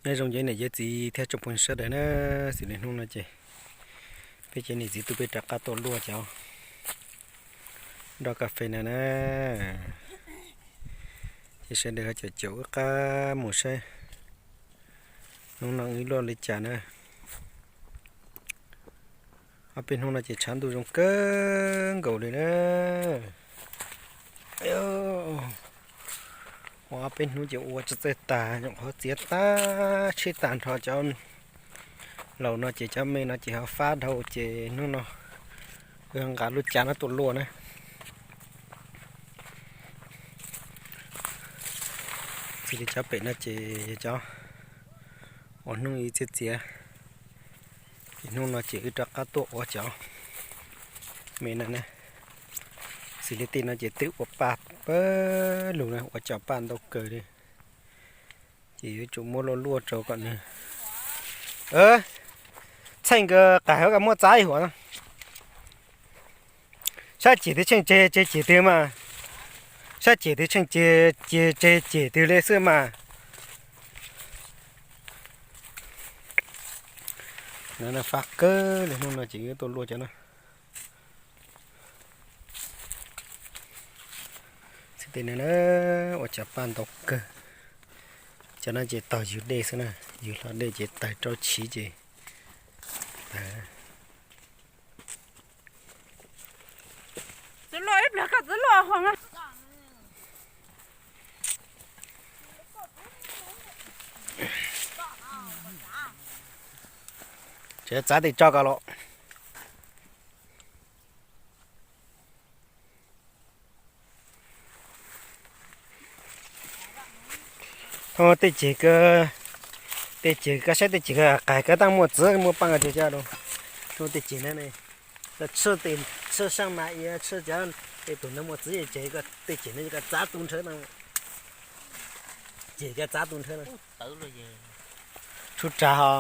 Nyob zoo cov niam cov txiv thiab tsoom phooj ywg sawv daws na, xws li hnub no ces peb cov niam txiv tub peb rov qab tuaj luaj cov nroj kas fes no na. Ces sawv daws ho caum caum wb qab mus saib hnub no wb luaj li cas na. Ob peb hnub no ces tshav ntuj zoo kawg nkaus li na. Ua ob peb hnub ces ua tsis txawj tag, nyuam qhuav txiav tag tsheb tag nrho cov laus no ces cov me no ces ho fab dhau ces hnub no wb nqa lub cav no tuaj luaj na. Xws li cov pem no ces yog cov uas hnub ib txiav txiav, ces hnub no ces wb rov qab tuaj ua cov me no na. Xws li tej no ces twb ua paj pawg lug na, ua cov paj ntau kawg li. Ces yuav tsum muab luaj luaj rau kom nws txheej nkaus qab, ho muab txav ib huam. Sab ceg twg tsheej tseg, tseg ceg twg mas, sab ceg twg tsheej ceg, ceg tseg ceg twg li xwb mas. Fab kawg li, hnub no ces tuaj luaj cov no. Xws li no na, ua cov paj ntau kawg. Cov no ces tog ywg dej xwb na, ywg hlo dej ces tawg rau chiv ces tawg. Tseem txav tes tso ko los. Thov tej ceg, tej ceg koj saib tej ceg koj qais koj tab muaj txiv muaj paj koj cog coj rau. Thov tej ceg na, tshwj tej, tshwj saab mas, tshwj cov tej tug ntawd muaj txiv ces tej ceg no koj txav tu nrhawv no. Ceg koj txav tu nrhawv no. Tshub rag ho.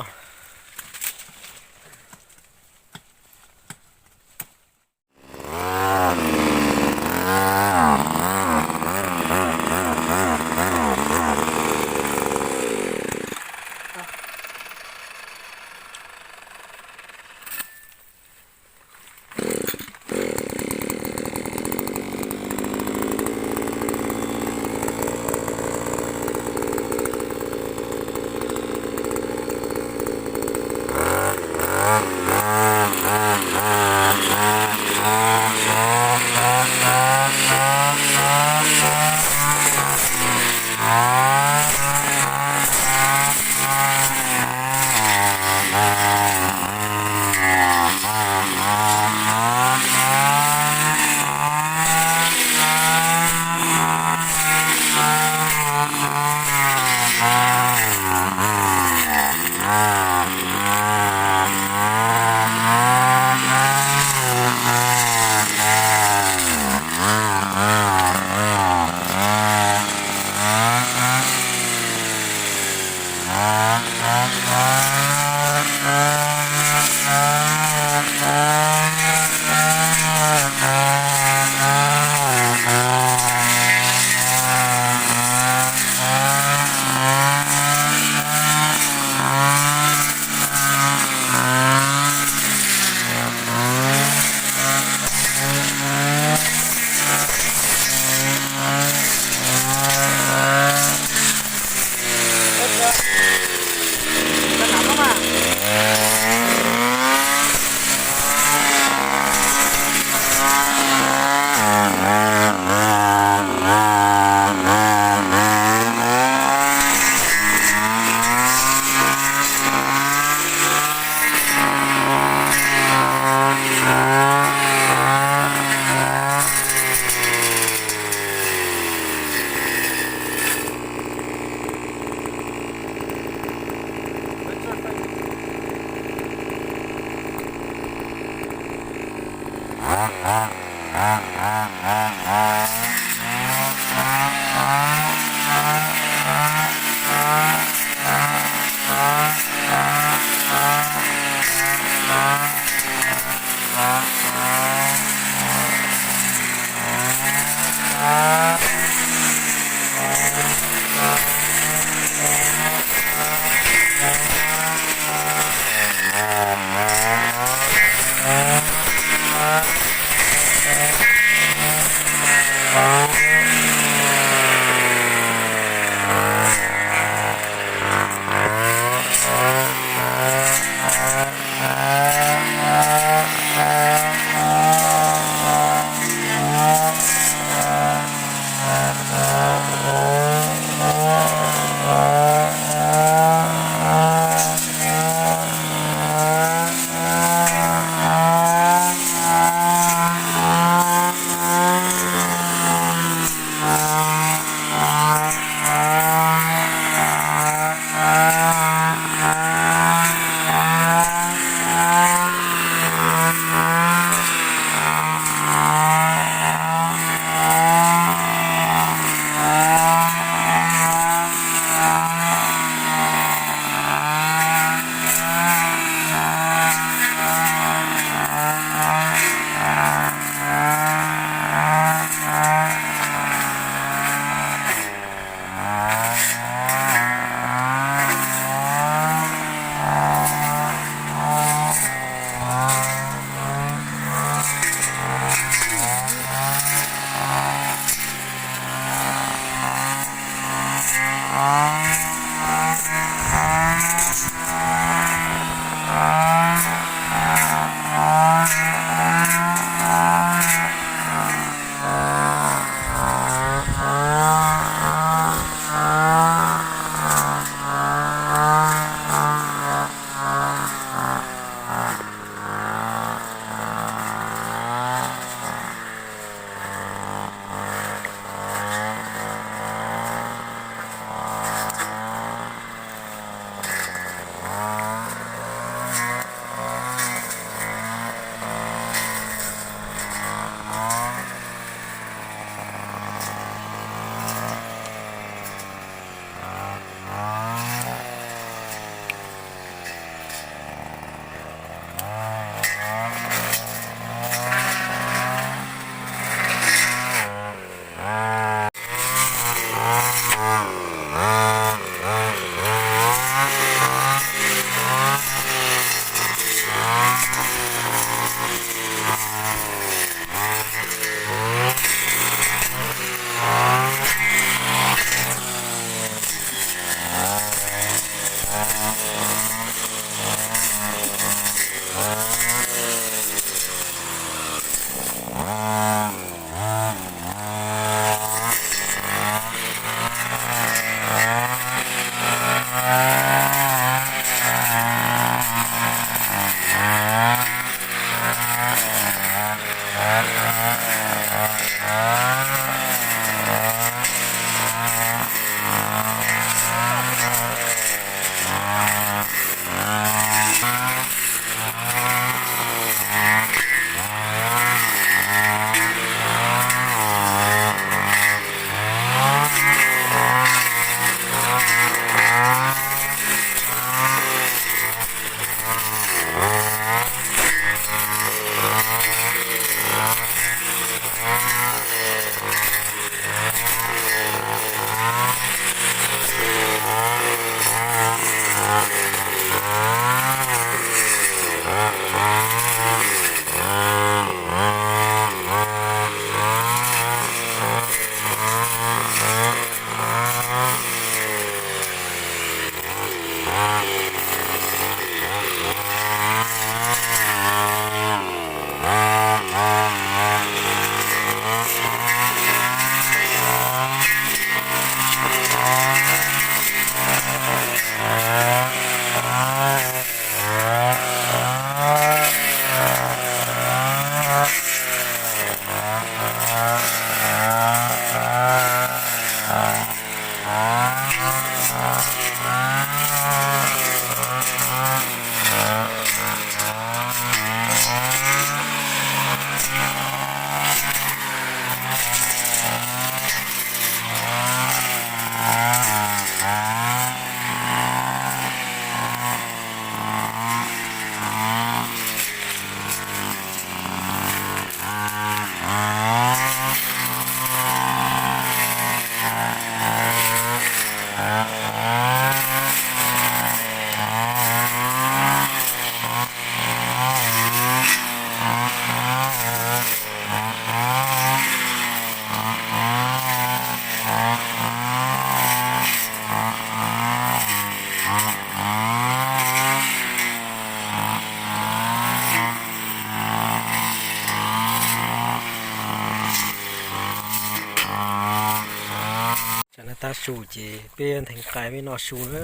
Su ces peb ntheev qai peb noj su na.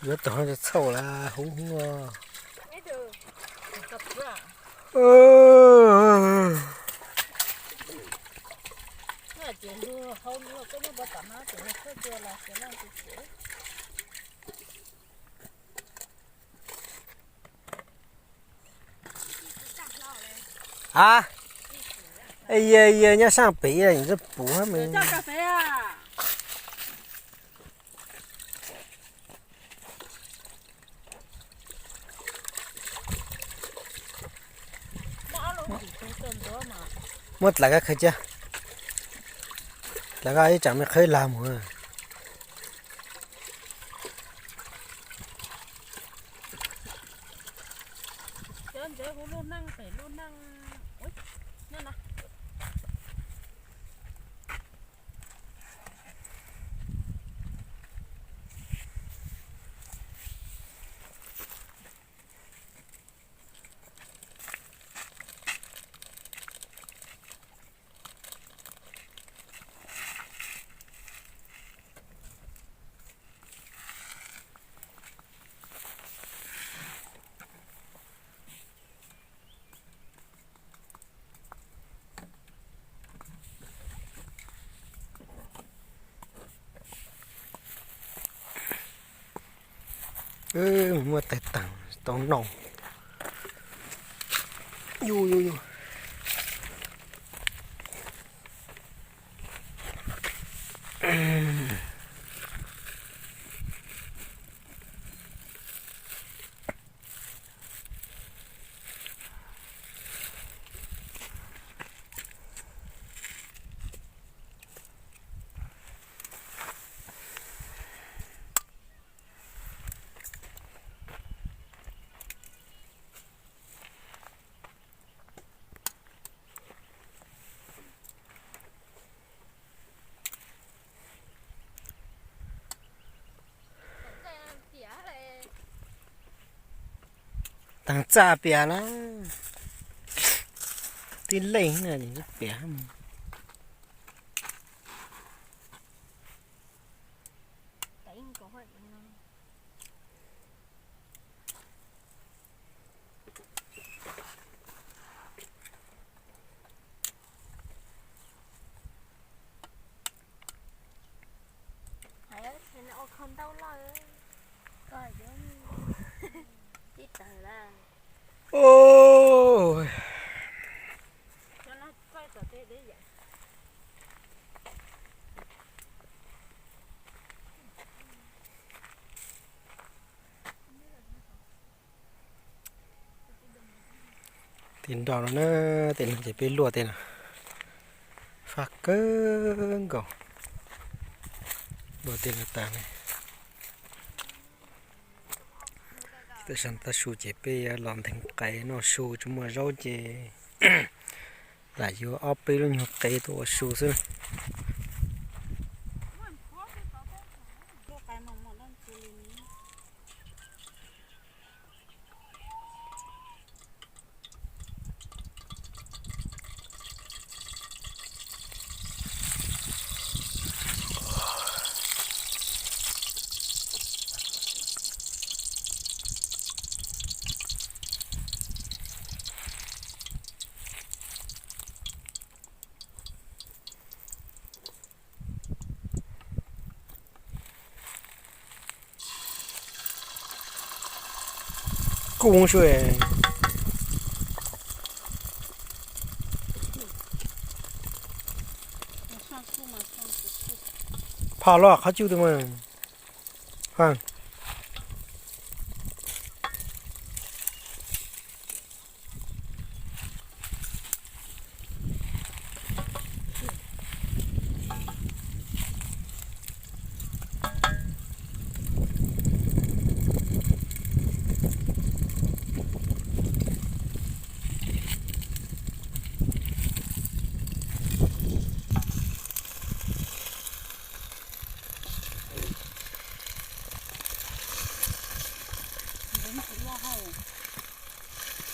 Yuav tau txhaum las hub hub. A, yog yog nyob saab pem ntxwb puv me. Muab dlav koj qhwv cia, dlav koj ib tsam me qhwv lag mus. Muab tais taag tau noj. Yus yus yus. Taag txaj pias na, tib leej na pias. Tej nroj no na, tej no ces peb luaj tej no, fab kawg nkaus. Luaj tej no tas ne. Tam sim no tav su ces peb yuav los ntheev qe noj su, tsis muaj zaub ces lam yuav ob peb lub nyuag qe tuaj ua su xwb. Kuj su. Phom los qhov cub twg mas.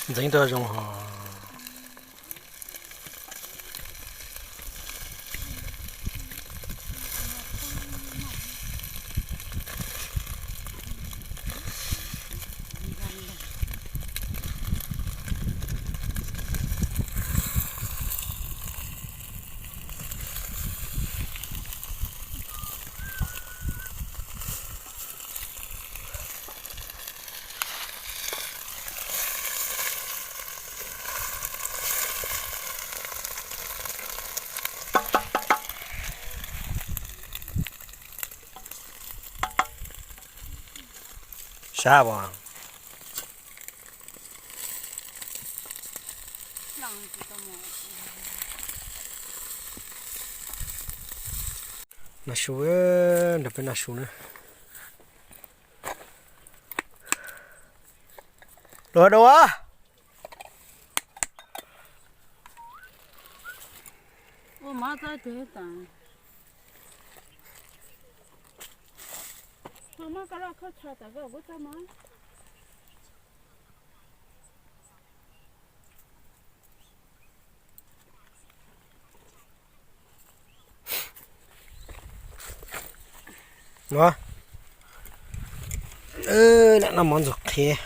Ntxeev rau zoo hos. Sab as. Noj su, nrog peb noj su na. Luag dua. Ua, lam noj mov ntxuag qhiav.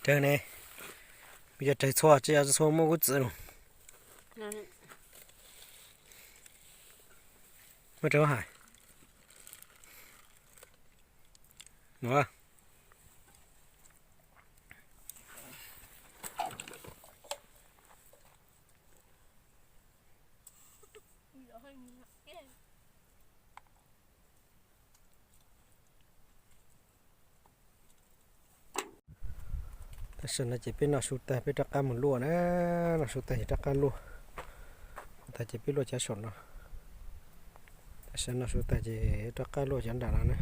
Rawg ne, kuv cov rawg txhua, tsis yog txhua muaj kub txwv los. Muaj rawg hais. Tam sim no ces peb noj su tag peb rov qab mus luaj na, noj su tag ces rov qab luaj. Tag ces peb luaj cov saum no. Tam sim no noj su tag ces rov qab luaj cov nram no na.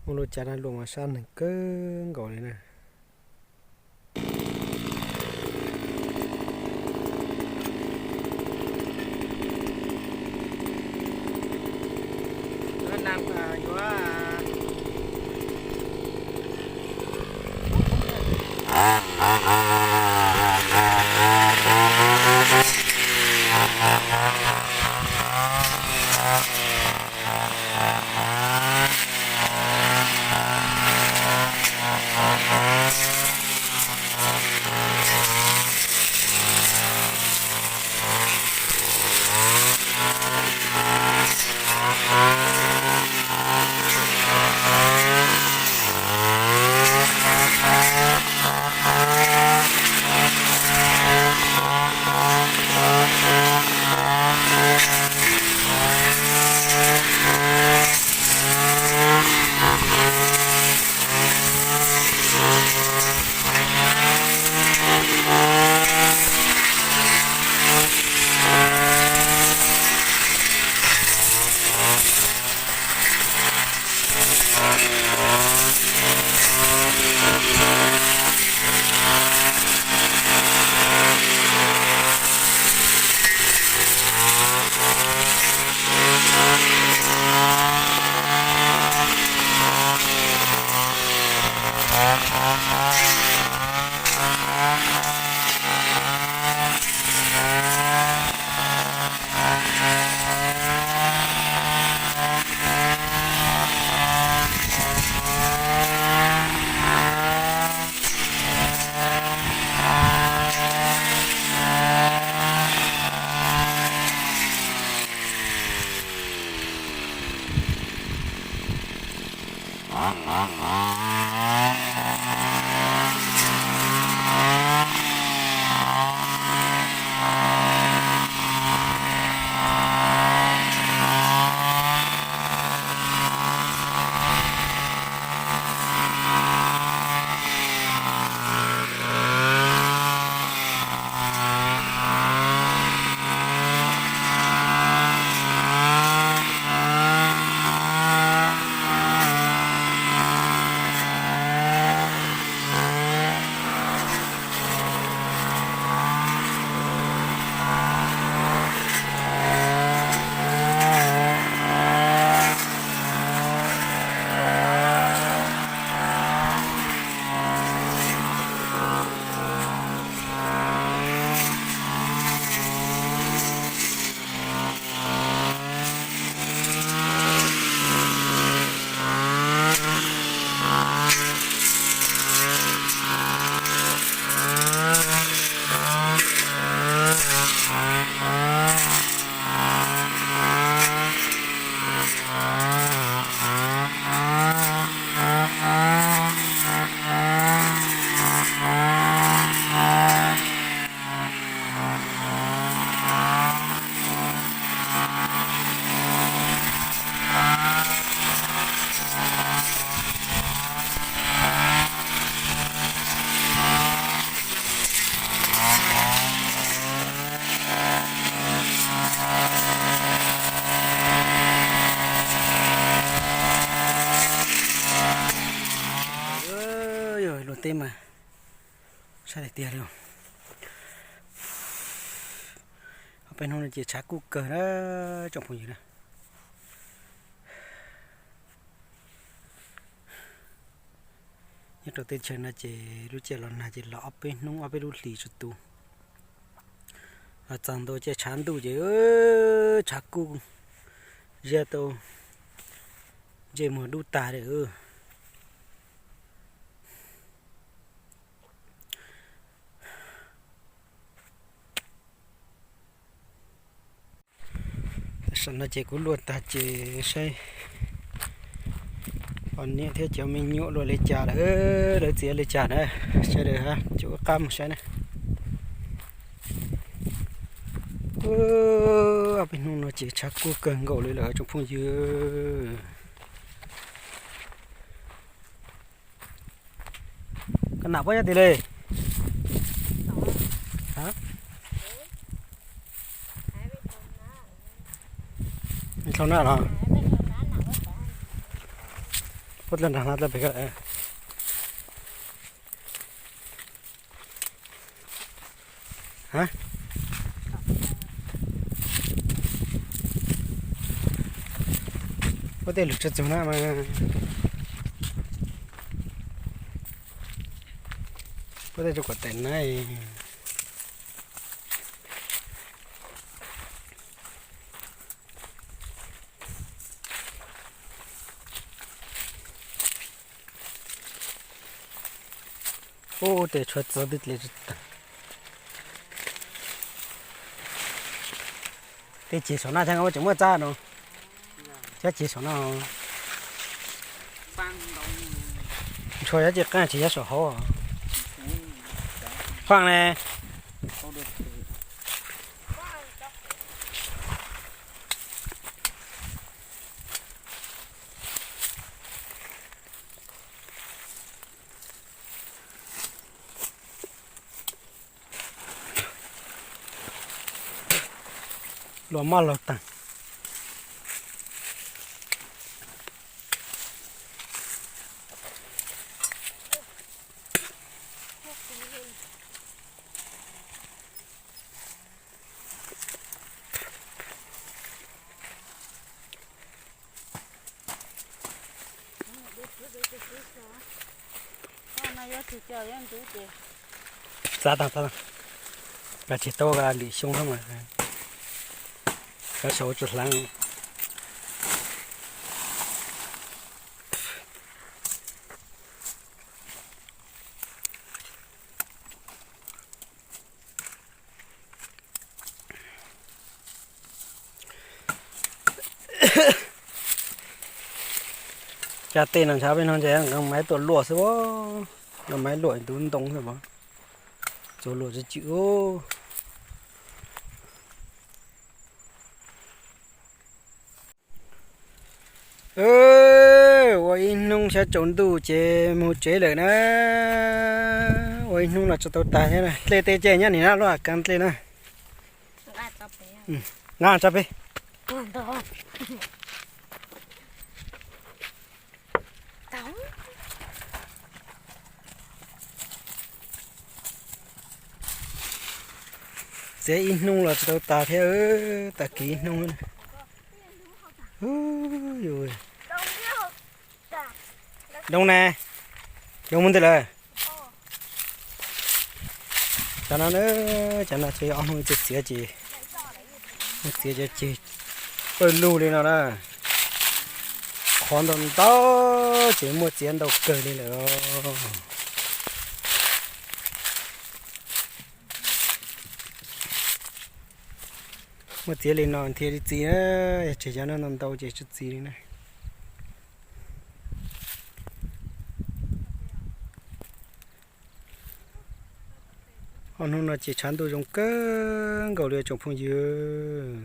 Muaj lub cav na luaj mas sab neeg kawg nkaus li na. Luag teb mas saib tiag tiag li. Ob peb hnub no ces tshav kub kawg na tsoom phooj ywg na. Nyob rau teb chaws no ces lub caij los nag ces los ob peb hnub ob peb lub hlis tsis tu. Los txog ntua caij tshav ntuj ces tshav kub ziab tau ntsej muag dub tag li. Tam sim no ces kuv luaj tag ces saib poj niam thiab cov me nyuam luaj li cas lawm, lawv txiav li cas na. Sawv daws ces ua qab mus saib na. Ob peb hnub no ces tshav kub kawg nkaus li lawm tsoom phooj ywg. Koj nam puab nyob twg li? Dlhau na los? Puab dlhau nram no dlhau pem ko lawm. Puab tej lwm tsav txug na mas, puab tej rau kom tais na. Ub, tej tshuav txog twb dle tsis tag. Tej ceg saum no thiab, tseem muaj txaj no. Cov ceg saum no ntshua, cov ceg qaab tsis yog saum hauv. Faj ne. Luaj maj lug taag. Txav taag, txav taag. Kav tsij tau lwm xyoo mas kav saum tsis hlaav. Caj tej no ntshav peb no ntshe nqa maiv tuaj luaj xwb, nqa maiv luaj ntub ntoo xwb, txua luaj tsis tswm. Ua ib hnub xyab tsaus ntuj ces mus tsev lawm na. Ua ib hnub no tsis tau tag thiab na. Dlej tej ces nyob nim no luaj kav dlej na. Nqa tso peb. Txiav ib hnub los tsis tau tas thiab, tag kis ib hnub. Doog na, doog mus ntej lawm. Cov no, cov no ces ob hnub txiav txiav ces, txiav cov ceg pawg lug li no na. Qhov ntau ntau ces muaj txiav ntau kawg li lawm. Muaj txiav li no thiaj li txi na, yog tseg cov no ntau ntau ces tsis txi li na. Ob hnub no ces tshav ntuj zoo kawg nkaus li tsoom phooj ywg.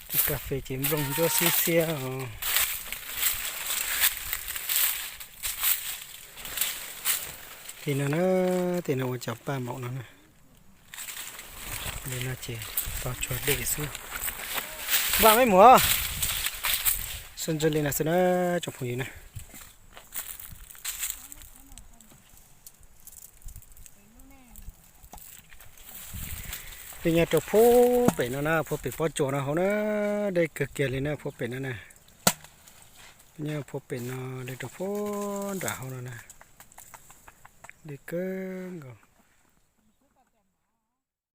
Tej kas fes ces nplooj ntsuab xiab xiab os. Tej no na, tej no ua cov paj maum no na. Li no ces tau tshuav dej xwb. Npaj meb muam, sib ntsib li no xwb na tsoom phooj ywg na. Nyob rau puag pem no na, puag pem pob tsuas no hauv na, deb kawg kiag li na puag pem no na. Nyob puag pem no li rau puag nram hauv no na, deb kawg nkaus.